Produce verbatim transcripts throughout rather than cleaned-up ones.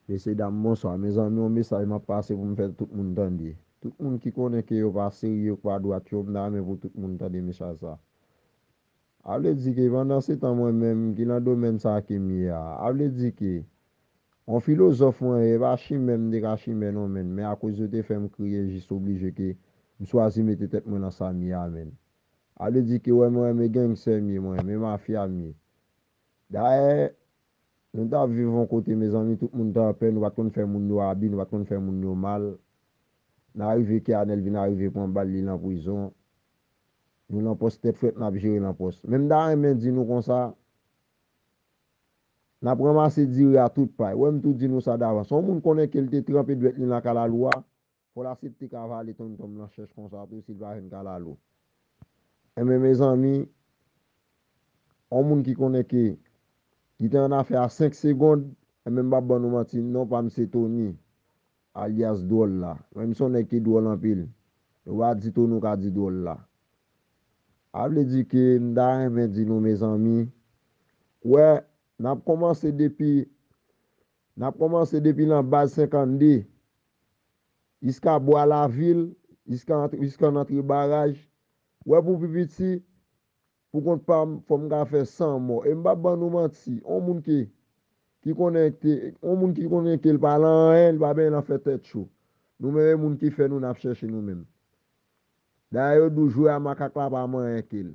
Mesye dam, bonswa. Mezanmi, yon mesaj m ap pase pou m fè tout moun tande. Tout moun ki konnen ke yo pa serye, yo pa dwat yo, m ta renmen pou tout moun tande mesaj sa. A vle di ke pandan se tan mwen menm ki nan domèn sa ke m ye a, a vle di ke yon filozòf mwen ye, e pa chimè m te ka chimè non menn, men akoz yo te fè m kriye jis oblije ke m chwazi mete tèt mwen nan sa m ye a menn. A vle di ke wè mwen renmen gangstè m ye, mwen renmen mafya m ye. Dayè, nou t ap viv yon kote, mezanmi, tout moun t an pè, nou pa t konn fè moun yo abi, nou pa t konn fè moun yo mal. N a rive ke Anèl vin arive pran bal li nan prizon. Nou nan pòs tèt frèt, n ap jere nan pòs. Men m ta renmen di nou konsa, n ap ranmase diri a tout pay. Wè m tou di nou sa davans. Yon moun konnen ke l te tranpe dwèt li nan kalalou a, fò l aksepte ka vale tontonm nan chèch konsa tou si l pa jwenn kalalou. Enben, mezanmi, yon moun ki konnen ke li te an afè a senk segonn, enben, m p ap ban nou manti, non pa m se Tony, alyas Dwòl la. Mwen, m se yon nèg ki dwòl anpil. Yo pa di Tony, ou ka di Dwòl la. A vle di ke m ta renmen di nou, mezanmi, wè, n ap kòmanse depi, n ap kòmanse depi nan baz senkannde, jiska Bwa Lavil, jiska, jiska nan antre baraj. Wè, pou pi piti, pou kont pa m, fò m ka fè san mò. E m p ap ban nou manti, yon moun ki, ki konnen te, yon moun ki konnen ke l pa lan anyen, li pa benyen nan fè tèt cho. Nou menm e moun ki fè nou, n ap chèche nou menm. Dayè yo di w jwe a makak la pa manyen ke l.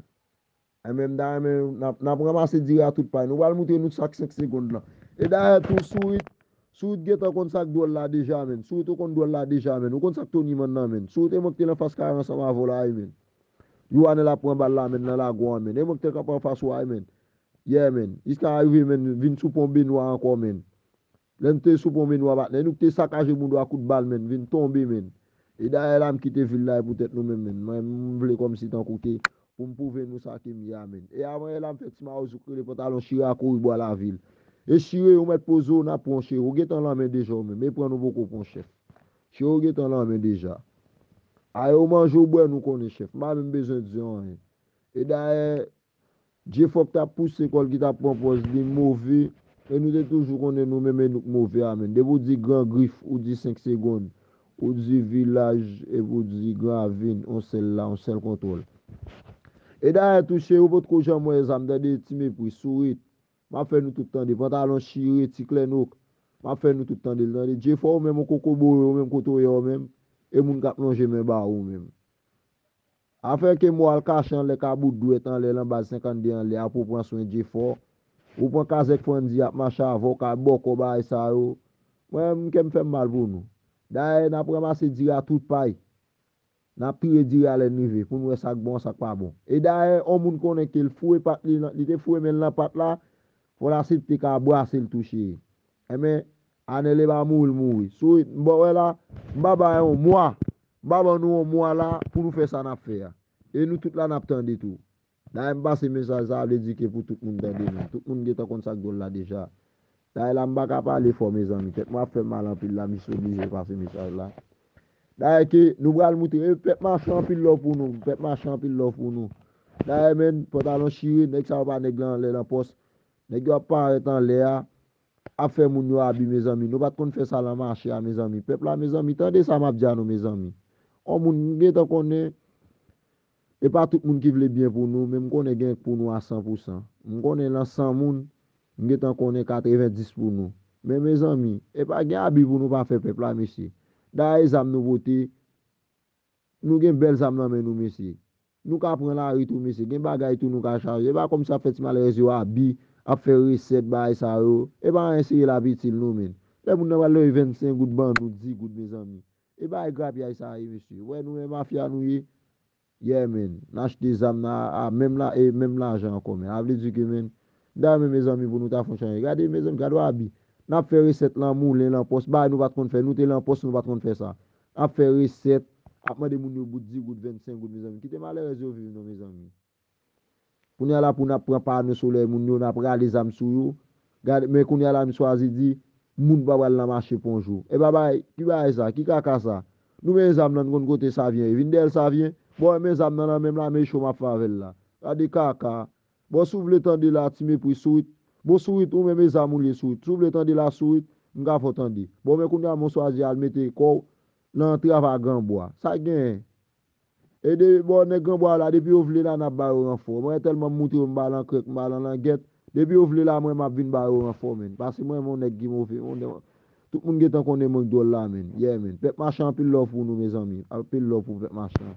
Enben, m ta renmen, n ap, n ap ranmase diri a tout pay. Nou pral moutre nou sa k senk segonn lan. E dayè tou, Sourit, Sourit gentan konn sa k dwòl la deja, menn. Sourit ou konn dwòl la deja, menn. Ou konn sa k Tony Man nan, menn. Sourit e mwen k te nan fas kare ansanm avè w la, wi, menn. Jou Anèl ap pran bal la, menn, nan lago a, menn. E mwen k te kanpe anfas ou a, wi, menn. Yeah, menn. Jiska rive, menn, vin sou pon Benwa ankò, menn. Lè n te sou pon Benwa, patnè, nou k te sakaje moun yo a kout bal, menn, vin tonbe, menn. E dayè la, m kite vil la e poutèt nou menm, menn. Mwen, m vle kòmsi tankou ke pou m pwouve nou sa ke m ye a, menn. E avan yè la, m fè ti mawozo k rele pantalon chire a kouri Bwa Lavil. E chire, ou mèt poze w, n ap pran w chire. Ou gentan lanmen deja ou menm. E pran nou poko pran w chèf. Chire, ou gentan lanmen deja. Ayè, ou manje, ou bwè, nou konnen chèf. M pa menm bezwen di anyen. E dayè, Jefò k t ap pouse kò l, ki t ap pran pòz li move, e nou te toujou konnen nou menm e nou k move a, menn. Depi w di Gran Grif, ou di senk segonn, ou di Vilaj, epi w di Gran Ravin, yon sèl la, yon sèl kontwòl. E dayè tou, cheri, ou potko janm wè zam, tande, Ti Mepri, Sourit. M ap fè nou tout tande. Pantalon chire, Ti Klènok. M ap fè nou tout tande l, tande. Jefò, ou menm, ou kokoboyo, ou menm, kote w ye, ou menm. E moun k ap lonje men ba ou, ou menm. Afè ke mò al kache anlè kabout dwèt anlè lan baz senkannde anlè a pou w pran swen Jefò. Ou pran kazèk Frandy ap mache avè w, ka bòkò bagay sa yo. Mwen, m kè m fè m mal pou nou. Dayè, n ap ranmase diri a tout pay. N ap tire diri a lè n rive, pou n wè sa k bon, sa k pa bon. E dayè, yon moun konnen ke l foure pat li nan, li te foure men l nan pat la, fò l aksepte ka brase l touche. Enben, Anèl e pa mouri l mouri. Sourit, m ba w wè la, m pa ba yon mwa. M pa ban nou yon mwa la pou nou fè sa n ap fè a. E nou tout la n ap tande tou. Dayè m pase mesaj sa a vle di ke pou tout moun tande menm. Tout moun gentan konn sa k dwòl la deja. Dayè la m pa ka pale fò mezanmi. Tèt mwen ap fè m mal anpil la, m jis oblije pase mesaj la. Dayè ke nou pral moutre, e pèp mache anpil love pou nou, pèp mache anpil love pou nou. Dayè menn, pantalon chire, nèg sa yo pa nèg lan anlè lan pòs. Nèg yo ap parèt anlè a, ap fè moun yo abi, mezanmi. Nou pa t konn fè sa lan mache a, mezanmi. Pèp la, mezanmi, tande sa m ap di a nou, mezanmi. On moun, m gentan konnen, e pa tout moun ki vle byen pou nou, men m konnen gen pou nou a san pou san. M konnen lan san moun, m gentan konnen katrevenndis pou nou. Men, mezanmi, e pa gen abi pou nou pa fè pèp la, mesye. Dayè zam nou pote, nou gen bèl zam nan men nou, mesye. Nou ka pran lari tou, mesye. Gen bagay tou nou ka chaje. E pa kòmsi ap fè ti malerèz yo abi, ap fè resèt, bagay sa yo. E pa anyen serye l ap itil nou, menn. Lè moun nan pral leve vennsenk goud ban nou, dis goud, mezanmi. E bagay grapyay sa ye, mesye. Wè nou menm mafya nou ye. Yeah, menn. N achte zam nan a, a menm la, e menm lajan ankò, menn. A vle di ke, menn, dayè, men, mezanmi, pou nou ta fon chanje. Gade, mezanmi, gade w abi. N ap fè resèt lan moulen, lan pòs. Bagay nou pa t konn fè. Nou te lan pòs, nou pa t konn fè sa. N ap fè resèt, ap mande moun yo goud, dis goud, vennsenk goud, mezanmi. Kite malerèz yo viv non, mezanmi. Kounye a la pou n ap pran pano solèy moun yo, n ap rale zam sou yo. Gade, men kounye a la m chwazi di, moun pa pral nan mache pon jou. E pa bagay, ki bagay sa, ki kaka sa? Nou men zam nan, n konn kote Savyen ye. Vin dèyè Savyen. Bon, men zam nan nan men m la, men cho m ap fè avè l la. Gade kaka. Bon, si w vle tande la, Ti Mepri, Sourit. Bon, Sourit, ou menm e zam ou l ye, Sourit. Si w vle tande la, Sourit, M ka fè w tande. Bon, men kounye a, m swazi al mete kò w nan travay Granbwa. Sa genyen? E de, bon, nèg Granbwa la, depi yo vle la, n ap ba yo ranfò. Mwen tèlman m moutre yo, m ba l an krèk, m ba l an langèt. Depi yo vle la, mwen, m ap vin ba yo ranfò, menn. Paske mwen, mwen nèg ki move, mwen nèg, tout moun gentan konnen mwen k dwòl la, menn. Yeah, menn. Pèp Mache, anpil love pou nou, mezanmi. Anpil love pou pèp Mache.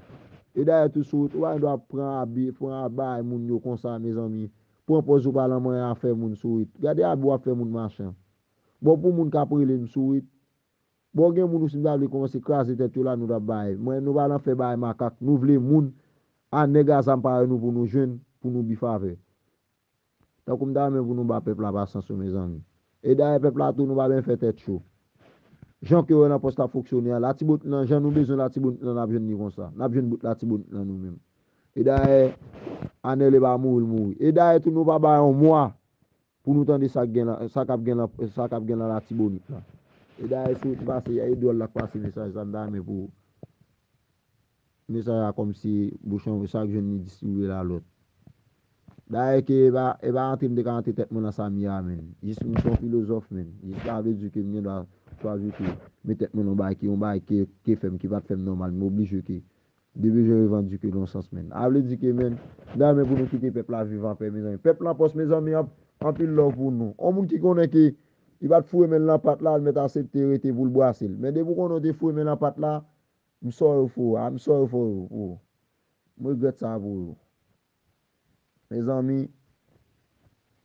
E dayè tou sou wout, ou pa gen dwa pran abi, pran abi bay moun yo konsa, mezanmi. Pran pòz ou pa nan manyen afè moun sou wout. Gade abi w ap fè moun Mache. Bon, pou moun k ap rele m sou wout, bon, gen moun ou si m ta vle kòmanse kraze tèt yo la, nou t ap bay. Mwen, nou pa nan fè bay makak. Nou vle moun a nèg a zam parèy nou pou nou jwenn, pou nou bi favè. Tankou m ta renmen pou nou ba pèp la pasyans yo, mezanmi. E dayè, pèp la tou, nou pa bezwen fè tèt cho. Jan ke w wè nan pòs la fonksyone a, Latibonit lan, jan nou bezwen Latibonit lan, n ap jwenn li konsa. N ap jwenn bout Latibonit lan nou menm. E dayè, Anèl e pa mouri l mouri. E dayè tou, nou pa bay yon mwa pou nou tande sa k gen lan, sa k ap gen lan, sa k ap gen lan Latibonit la. E dayè, sou wout m pase, e dwòl la k pase mesaj sa, m ta renmen pou mesaj la kòmsi bouch an bouch, sa k jwenn li distribiye l a lòt. Dayè ke e pa, e pa antre m te ka antre tèt mwen nan sa m ye a, menn. Jis m se yon filozòf, menn. Jis sa vle di ke m gen dwa chwazi ke met tèt mwen nan yon bagay ki, yon bagay ke, ke fè m, ki pa t fè m nòmal, m oblije ke de bezwen revandike nan yon sans, menn. A vle di ke, menn, m ta renmen pou nou kite pèp la viv anpè, mezanmi. Pèp lan pòs, mezanmi, anp-, anpil love pou nou. On moun ki konnen ke li pa t foure men l nan pat la, l mèt asepte rete pou l brase l. Men depi w konnen w te foure men l nan pat la, m sorry for you, I'm sorry for you, pou ou. M regrèt sa pou ou. Mezanmi,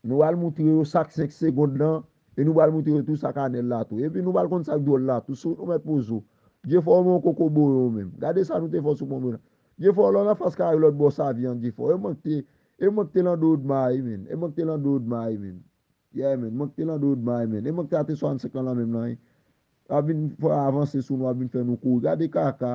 nou pral moutre yo sa k senk segonn lan, e nou pral moutre yo tou sa k Anèl la tou. Epi nou pral konn sa k dwòl la tou. Sou nou mèt poze w. Djefò, ou men yon kokoboyo ou menm. Gade sa nou te fè sou Kongo la. Djefò, lè w nan fas kare lòt bò Savyen an, Djefò. E mwen k te, e mwen k te lan do Odma, wi, menn. E mwen k te lan do Odma, wi, menn. Yeah, menn. Mwen k te lan do Odma, wi, menn. E mwen k te atè swasannsenk lan lan menm lan, wi. Ap vin fè avanse sou nou, ap vin fè nou kouri. Gade kaka.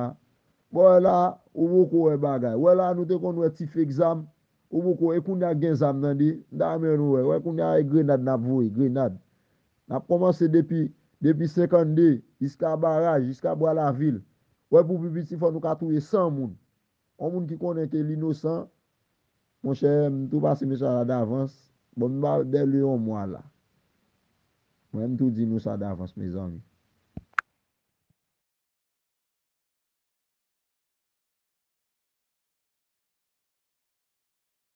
Bon, wè la, ou poko wè bagay. Wè la, nou te konn wè ti fake zam. Ou poko, e kounye a gen zam nan de. M ta renmen nou wè. Wè kounye a e grenad n ap voye, grenad. N ap kòmanse depi, depi senkannde, jiska Baraj, jiska Bwa Lavil. Wè pou pi piti fò nou ka touye san moun. On moun ki konnen ke l inosan, monchè, m tou pase mesaj la davans. Bon, m ba dèle yon mwa la. Mwen, m tou di nou sa davans, mezanmi.